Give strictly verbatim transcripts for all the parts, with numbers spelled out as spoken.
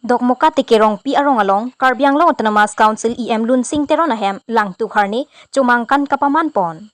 Dokmoka Tekerongpi arong along Karbi Anglong Autonomous Council E M Lunsing Teron ahem Langtuk Harne chomangkan kapaman pon.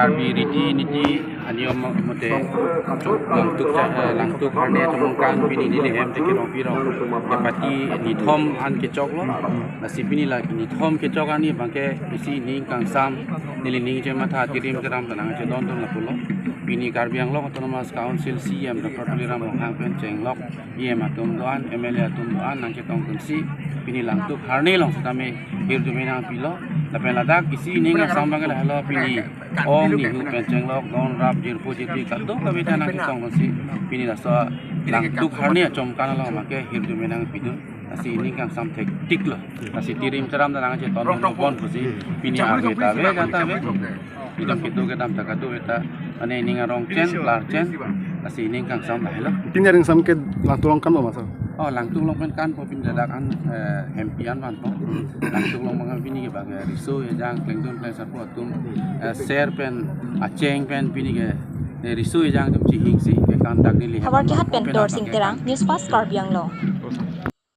Karbi riti niti aniyom mate langtuk cha-, eh, langtuk harne chomong kan pini neli hem te kerong pirong kepati nithom an kechoklo. Lasi pini la nithom kechok ani abangke isi ning kangsam neli ning chematha tirim teram ta nangchedondun lapulo. Pini Karbi Anglong Autonomous Council C E M Doctor Tuliram Ronghang pen chenglok E M atum do-an, M L A atum do-an nangchetongdunsi pini langtuk harne along setame hirjume nangpilo. Lapen ladak isi ning kangsam abangke lahelo, pini ong nihu pen chenglok don rap jirpo jirpi kadokave ta nangchetongdunsi pini laso langtuk harne achomkan along abangke hirjume nangpidun. Lasi ning kangsam thektiklo. Lasi tirim teram ta nangchetondun ponsi pini arve ta ave, jan ta ave. Itum kedo kedam ta kadokave ta mane ning arong chen, klar chen. Lasi ning kangsam lahelo. Pini aring sam ke langtuk along kanpo ma, sir? Oh, langtuk along pen kanpo, pini ladak an, eh, hempi an vanpo. Langtuk along abang pini ke bang, eh, riso ejang, klengdun klengsarpo atum, eh, ser pen, acheng pen pini ke, eh, riso ejang atum chihingsi ke kan dak neli hem Havar kehat pen pen Dorsing Terang, News Fast Karbi Anglong.